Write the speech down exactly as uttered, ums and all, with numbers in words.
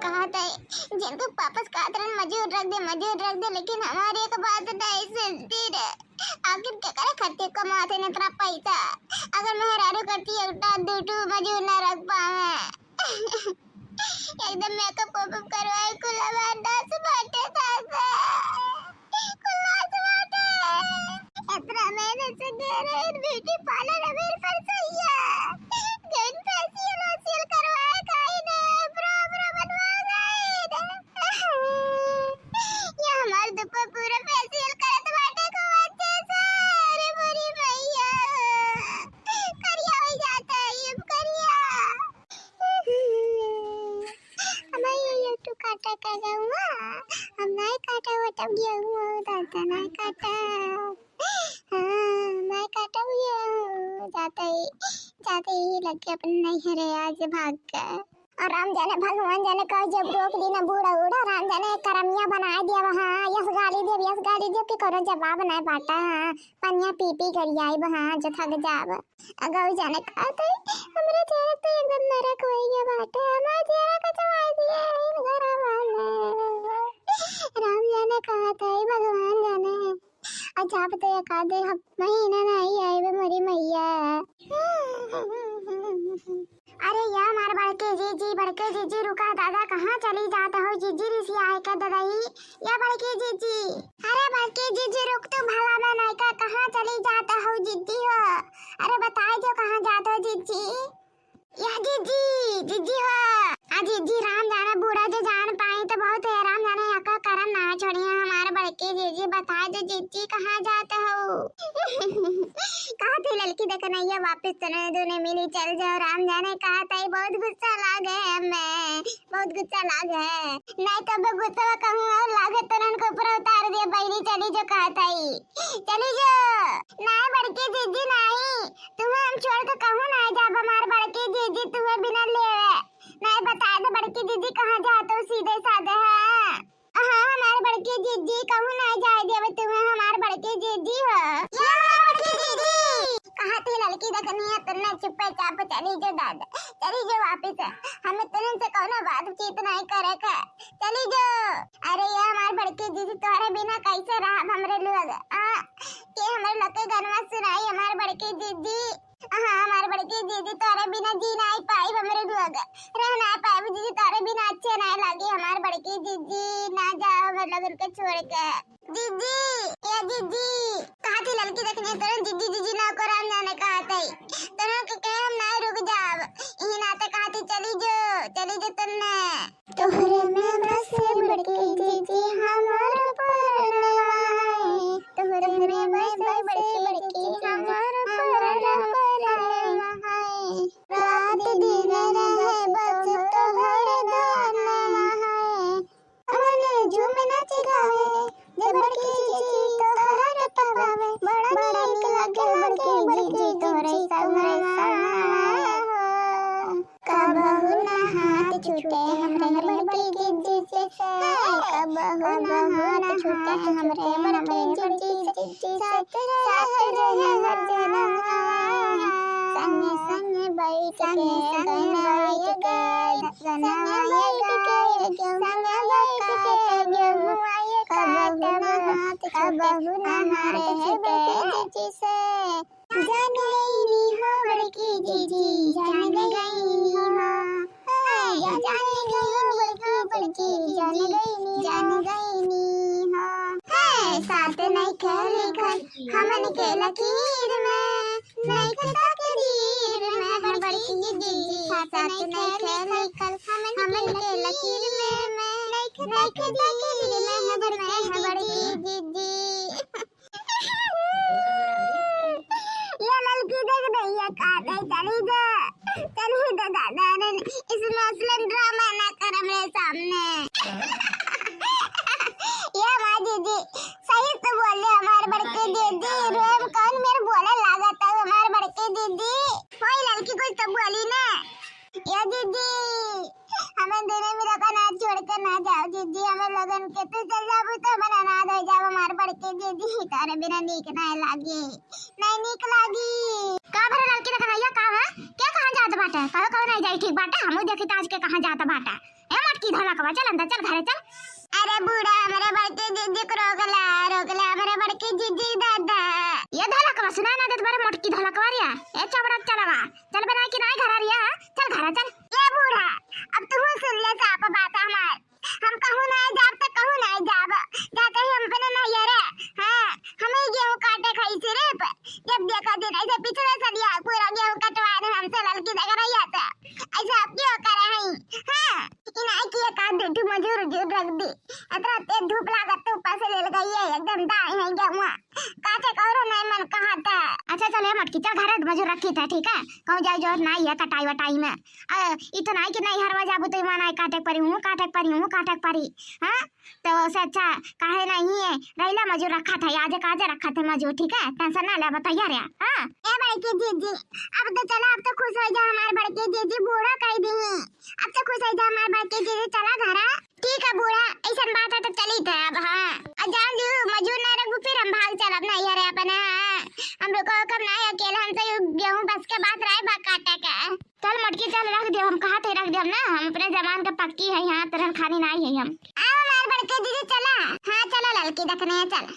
कहत है, जिनको पापस कहत रहन मजूर रख दे, मजूर रख दे, लेकिन हमार एक बात नहीं सुनती रे। आखिर केकरे खातिर कमात है इतना पैसा? अगर मेहरारू करती एक ठो दू ठो मजूर ना रख पावे। एकदम मेकअप वेकअप करवाए, कुल हमार नाश बाटे दादा, कुल नाश बाटे। इतना मेहनत से गए रहे ब्यूटी पार्लर, अबेर पर सैया गइन फेशियल वेशियल करवाए, काई ने आईब्रो आईब्रो बनवा गइन। ये हमार दुपा पूरा फेशियल करत बाटे खूब अच्छे से। अरे बुरी मैया, करिया हो जाता है ये करिया। हमारे ये YouTube काटा का गहुआ, हम नहीं काटा वो तब गहुआ दादा नहीं काटा। हाँ, नहीं काटा वो जाते ही, जाते ही लग गए अपने नैहरे आज भाग के। और राम जाने भगवान जाने कब जब रोक दी ना बूढ़ा उड़ा, राम जाने करमिया बनाए दिया वहाँ, यस गाली दिया, यस गाली दिया कि करो जवाब नहीं बाटा। हाँ, पनिया पी पी गरियाई वहाँ जो थक जाब। अगौ जाने कहत है, हमरे चेहरा तो एकदम नरक होइ गया बाटे, हमार चेहरा कचवाई दिए इन घर वाले। राम जाने कहत है, भगवान जाने। अच्छा, आप तो एक आधे हफ-, महीना नहीं आए बे मोरी मैया। अरे या हमार बड़के जीजी, बड़के जीजी, रुका दादा, कहाँ चली जात हो जीजी, रिसियाए के ददई, या बड़के जीजी। अरे बड़के जीजी, रुक तू, भला मैं नायका, कहाँ चली जात हो जीजी हो? अरे बताए जो कहाँ जात हो जीजी। या जीजी, जीजी हो। आ जीजी, राम जाने बूढ़ा जो जान पाई तो बहुत है, राम जाने यका करम ना छोड़िया हमार बड़के जीजी, बताए जो जीजी कहाँ जात हो? कहा थी ललकी देखनैया, वापस तने दोने मिली चल जाओ। राम जाने कहा था, बहुत गुस्सा लागे हमें, बहुत गुस्सा लागे। नहीं तो अब गुस्सा कहूँ और लागे तनन के ऊपर उतार दिया, बहनी चली जो कहा था ही। चली जो। नहीं बड़की जीजी नहीं, तुम्हें हम छोड़ के कहूँ नहीं जाब हमार बड़की जीजी तुम्हें बिना लेवे। नहीं बता दे बड़की जीजी कहाँ जात हो सीधे साधे है। हाँ, हमार बड़की जीजी कहूँ ना जाए देवे तुम्हें, हमार बड़की जीजी हो। ये हमार बड़की जीजी। कहा थी ललकी देखनिया, तुमने चुप्पे चाप चली जो दादा, चली जो वापिस। हमें तुमसे कौनो बातचीत नहीं करे का, चली जो। अरे ये हमार बड़की जीजी, तोहरे बिना कैसे रहब हमरे लोग? आ, के हमरे लोग के गनवा सुनाई हमार बड़की जीजी? हाँ, हमार बड़की जीजी, तोरे बिना जी नाई पाइब हमरे लोग, रह नाई पाइब जीजी, तोरे बिना अच्छे नाई लागी हमार बड़की जीजी, ना जाओ हमरे लोगन के छोड़ के। जीजी, ए जीजी, कहा थी ललकी देखने तोरे जीजी, जीजी ना को राम जाने कहा थी, तोरे के कहे हम नाई रुक जाब, यही नाते कहा थी चली जो, चली जो तन्ने। तोहरे में बसे बड़की जीजी हमार परनवा है। तोहरे में बसे बड़की जीजी हमार परनवा है। रात दिन रहे बस तोहरे धनवा है। मन झूम नाच गावे, जब बड़की जीजी तोहरा के पवावे, बड़ा नीक लागे बड़की जीजी तोहरे संगवा हो। कबहु ना हाथ छूटे हमरे बड़की जीजी से, कबहु ना हाथ छूटे हमरे बड़की जीजी से, साथ रहे हर जनम। संगे संगे बैठ के गनवा गाइब, संगे बैठ के गेहूं काटब। कबहु ना हाथ छूटे, कबहु ना हाथ छूटे जीजी से। जान गईनी हो बड़की जीजी, जान गईनी हो। हाय, जान गईनी हो बड़की जीजी, जान गईनी, जान गईनी हो। हाय, साथ नइखे लिखल हमन के लकीर में, नइखे तकदीर में बड़की जीजी, साथ नइखे लिखल हमन के लकीर में, नइखे तकदीर में बड़की जीजी। ये ललकी देख रही है, का नहीं चली जा, चली जा दादा रे, इस नौसलन ड्रामा ना कर हमरे सामने। ये माँ जीजी, सही तो बोले हमार बड़की जीजी, रोए में कौन मेर बोले लागत है हमार बड़की जीजी। होई ललकी कुछ तो बोली ना। या जीजी, हमें दोनों मिला का ना छोड़ के ना जाओ जीजी, हमें लोगन के तू चल जाबू तो हमें अनाथ हो जाओ हमार बड़की जीजी, तारे बिना नीक ना लागे, नहीं नीक लागी। का भरे ललकी देखनैया का है? के कहाँ जात बाटे? कहो कहो नहीं जाई ठीक बाटे, हमहू देखी त आज के कहाँ जात बाटे। ए मोट मोटकी धलकवा, चल अंदर, चल घरे चल। अरे बूढ़ा, हमरे बड़की जीजी को रोकला, रोकला हमरे बड़की जीजी दादा। ये धलकवा सुनाई ना देत बारे मोटकी धलकवा रिया। ए चबड़ा चलवा, चल बनाई कि नाई घरा रिया, चल घरा चल। ए बूढ़ा, अब तू सुन ले साफ बात हमार। हम कहूँ नाई जाब त कहूँ नाई जाब, जाते ही हम अपने नैहर है। हाँ, हम ही गेहूँ काटे खाई सिर्फ। जब देखा दिन ऐसे पिछले सलिया पूरा गेहूँ कटवा दे हमसे ललकी देख रही है तो ऐसे आप क्यों करे हैं? हाँ, इनाई की एक आध दू ठो मजूर उजूर रख दी। इतना तेज धूप लागत तो ऊपर से ले गई है, एकदम दाए हैं गेहूँ। काटे कौरो नहीं मन कहा था। अच्छा चल ए मोटकी, चल घरे मजूर रखी था, ठीक है? कहूँ जाए जो नाई है कटाई वटाई में। अ, इतना है कि नहीं हरवा जाबू तो ईमान आए काटे परी हूँ, काटे परी हूँ, काटे परी। हाँ, तो से अच्छा काहे नहीं है, रैला मजूर रखा था, आज काजे रखा था मजूर, ठीक है? टेंशन ना ले, बताइए रे। हाँ, ए बड़की जीजी, अब तो चला, अब तो खुश हो जा हमारे बड़की जीजी, बूढ़ा कह दी। अब तो खुश हो जा हमारे बड़की जीजी, चला घरा। ठीक है बूढ़ा, ऐसन बात है तो चली थे अब। हाँ, और जान लियो मजूर ना रखबू, फिर हम भाग चलब ना यार अपने। हाँ, हम रुको कब ना अकेले, हम तो यू गेहूँ बस के बात रहे बा काटे के। चल मोटकी चल रख दे, हम कहा थे रख दे हम ना, हम अपने जमान के पक्की है, यहाँ तरह खानी नहीं है हम। आओ हमारे बड़की जीजी चला। हाँ चलो ललकी देखने चल।